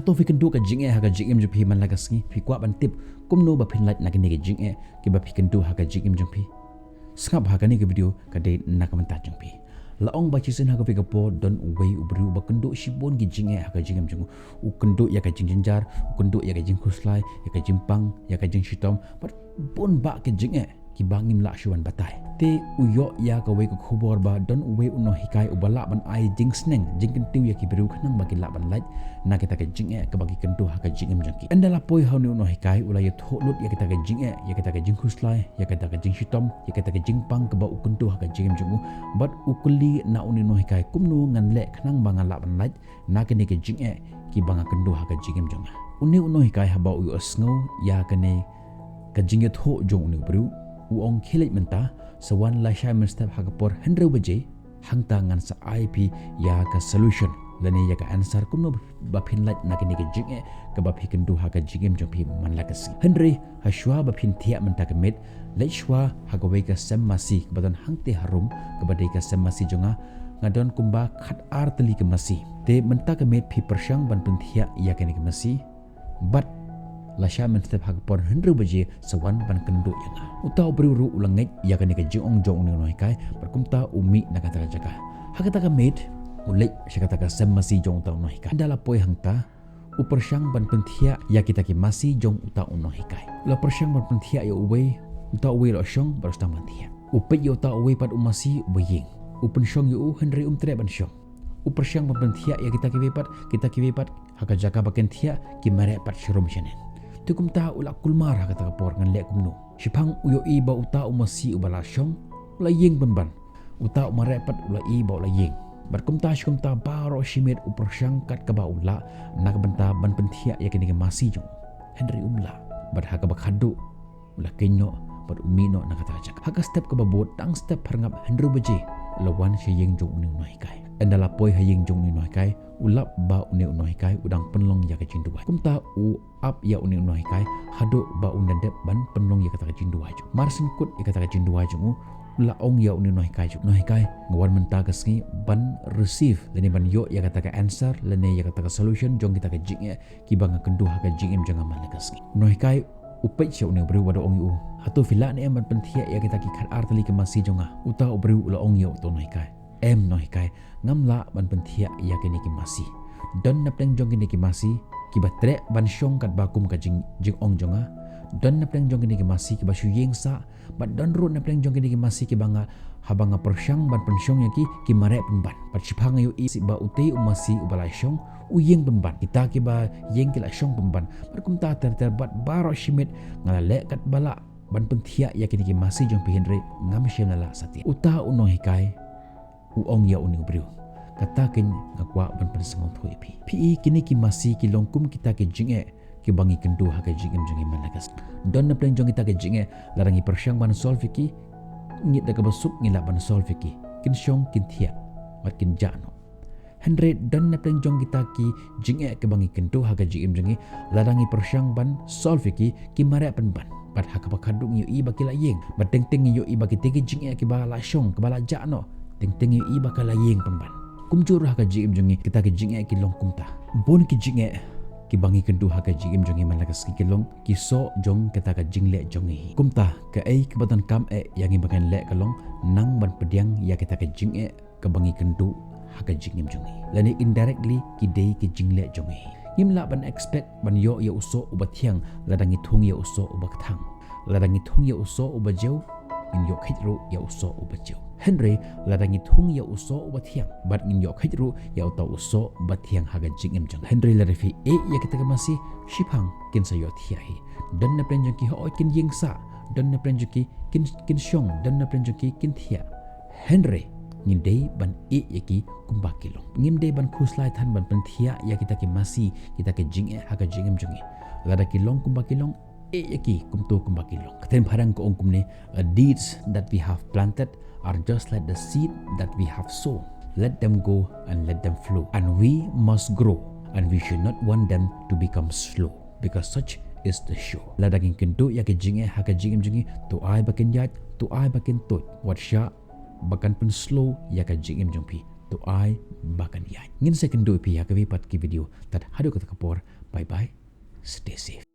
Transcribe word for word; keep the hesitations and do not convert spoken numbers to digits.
To phi kynduh ka jingeh ha ka jingim jong phi man la ka sngi, phi kwah ban tip kumno ba phin lait na kine ki jingeh kiba phi kynduh ha ka jingim jong phi? Sngap ha kane ka video ka dei na ka bynta jong phi. La ong ba shisien ha kawei ka por don uwei u briew uba kynduh shibun ki jingeh ha ka jingim jong u. U kynduh ïa ka jingjynjar, u kynduh ïa ka jingkhuslai, ïa ka jingpang, ïa ka jingshitom, bad bun bah ki jingeh kiba ngim lah shuh ban batai. Te u ïoh ïa kawei ka khubor ba don uwei u nonghikai uba lah ban ai jingsneng, jingkyntiew ïa ki briew khnang ba ki lah ban lait na kita ki jingeh kaba ki kynduh ha ka jingim jong ki. Ynda la poi ha une u nonghikai, u la ïathuh lut ïa kita ki jingeh, ïa kita ki jingkhuslai, ïa kita ki jingshitom, ïa kita ki jingpang kaba u kynduh ha ka jingim jong u. Bad u kylli na une u nonghikai, kumno ngan leh khnang ba nga lah ban lait na kine ki jingeh kiba nga kynduh ha ka jingim jong nga? Une u nonghikai haba u ïohsngew ïa kane ka jingïathuh jong une u briew, u ong, khie leit mynta, sa wan lashai mynstep ha ka por hynriew baje, hangta ngan sa ai phi ïa ka solution lane ïa ka answer kumno ba phin lait na kine ki jingeh kaba phi kynduh ha ka jingim jong phi man la ka sngi. Hynrei ha shuwa ba phin thiah mynta ka miet, leit shuwa ha kawei ka sem masi kaba don hangtei harum, kaba dei ka sem masi jong nga. Nga don kumba khat ar tylli ki masi. Te mynta ka miet phi pyrshang ban pynthiah ïa kine ki masi, bad lashai mynstep ha ka por hynriew baje sa wan ban kynduh ïa nga. Uta u briew ruh u la ngeit ïa kane ka jingong jong une u nonghikai, bad kumta u mih na kata ka jaka. Ha kata ka miet u leit sha kata ka sem masi jong uta u nonghikai. Ynda la poi hangta, u pyrshang ban pynthiah ïa kita ki masi jong uta u nonghikai. U la pyrshang ban pynthiah ïa uwei, uta uwei u la shong bad u sdang ban thiah. U peit ïa uta uwei pat u masi uba ïeng, u pynshong ïa u, hynrei um treh ban shong. U pyrshang ban pynthiah ïa kita kiwei pat, kita kiwei pat, ha ka jaka ba kin thiah ki mareh pat sharum shaneng. Te kumta u la kulmar ha kata ka por, ngan leh kumno? Shiphang u ïohi ba uta u masi uba la shong u la ïeng pynban. Uta u mareh pat u la i ba u la ïeng. Bad kumta shi kumta baroh shi miet u pyrshang kat kaba u lah na ka bynta ban pynthiah ïa kine ki masi jong u, hynrei um lah. Bad ha kaba khadduh u la kynnoh bad u mih noh na kata ka jaka. Ha ka step kaba bud, tang step phyrngap hynriew baje, u la wan sha ïing jong une u nonghikai. Ynda la poi ha ïing jong une u nonghikai, u lap ba une u nonghikai u dang pynlong ïa ka jingduwai. Kumta u ap ïa une u nonghikai haduh ba un da dep ban pynlong ïa kata ka jingduwai jong u. Mar syn kut ïa kata ka jingduwai jong u, u la ong ïa une u nonghikai jong u, nonghikai, nga wan mynta ka sngi ban receive lane ban ïoh ïa kata ka answer lane ïa kata ka solution jong kita ka jingeh kiba nga kynduh ha ka jingim jong nga man la ka sngi. U nonghikai u peit sha une u briew bad u ong ïa u, hato phi lah ne em ban pynthiah ïa kita ki khat ar tylli ki masi jong nga? Uta u briew u la ong ïa uta u nonghikai, em nonghikai, ngam lah ban pynthiah ïa kine ki masi. Don na pdeng jong kine ki masi kiba treh ban shong katba kum ka jing, jingong jong nga. Don na pdeng jong kine ki masi kiba shu ïeng sah, bad don ruh na pdeng jong kine ki masi kiba nga, haba nga pyrshang ban pynshong ïa ki, ki mareh pynban. Bad shiphang nga ïohi ba utei u masi uba la shong u ïeng pynban. Kita kiba ïeng ki la shong pynban. Bad kumta ter ter, bad baroh shi miet nga la leh katba lah ban pynthiah ïa kine ki masi jong phi, hynrei ngam shym la lah satia. Uta u nonghikai u ong ïa une u briew, kata keiñ nga kwah ban pynsngewthuh ïa phi. Phi i, kine ki masi ki long kum kita ki jingeh kiba ngi kynduh ha ka jingim jong ngi man la ka sngi. Don na pdeng jong kita ki jingeh, lada ngi pyrshang ban solve ïa ki, ngi da kaba suk ngi lah ban solve ïa ki. Kin shong, kin thiah, bad kin jah noh. Hynrei don na pdeng jong kita ki jingeh kiba ngi kynduh ha ka jingim jong ngi, lada ngi pyrshang ban solve ïa ki, ki mareh pynban. Bad ha kaba khadduh ngi ïohi ba ki la ïeng. Bad teng teng ngi ïohi ba kitei ki jingeh kiba la shong, kiba la jah noh, teng teng ngi ïohi ba ka la ïeng pynban. Kumjuh ruh ha ka jingim jong ngi, kita ki jingeh ki long kumta. Bun ki jingeh kiba ngi kynduh ha ka jingim jong ngi man la ka sngi ki long ki soh jong kata ka jingleh jong ngi. Kumta, kaei kaba donkam eh ïa ngi ba ngan leh ka long nang ban pdiang ïa kita ki jingeh kaba ngi kynduh ha ka jingim jong ngi. Lane indirectly ki dei ki jingleh jong ngi. Ngim lah ban expect ban ïoh ïa u soh uba thiang lada ngi thung ïa u soh uba kthang. Lada ngi thung ïa u soh uba jew, ngin ïoh khit ruh ïa u soh uba jew. Hynrei lada ngi thung ïa u soh uba thiang, bad ngin ïoh khit ruh ïa uta u soh uba thiang ha ka jingim jong ngi. Hynrei lada phi ïeh ïa kita ki masi, shiphang kin sa ïohthiah hi. Don na pdeng jong ki, hooid, kin ïeng sah. Don na pdeng jong ki kin, kin shong. Don na pdeng jong ki kin thiah. Hynrei ngin dei ban ïeh ïa ki kumba ki long. Ngim dei ban khuslai than ban pynthiah ïa kita ki masi, kita ki jingeh ha ka jingim jong ngi. Lada ki long kumba ki long, ïeh ïa ki kumto kumba ki long. Ka ktien phareng ka ong kumne, the deeds that we have planted are just like the seed that we have sown. Let them go and let them flow. And we must grow, and we should not want them to become slow, because such is the show. Lada ngin kynduh ïa ki jingeh ha ka jingim jong ngi, to ai ba kin ïaid, to ai ba kin tuid. Wat shah ba kan pynslow ïa ka jingim jong phi. to ai ba kan ïaid. Ngin sa ïakynduh ïa phi ha kawei pat ki video. Tad haduh kata ka por. Bye bye. Stay safe.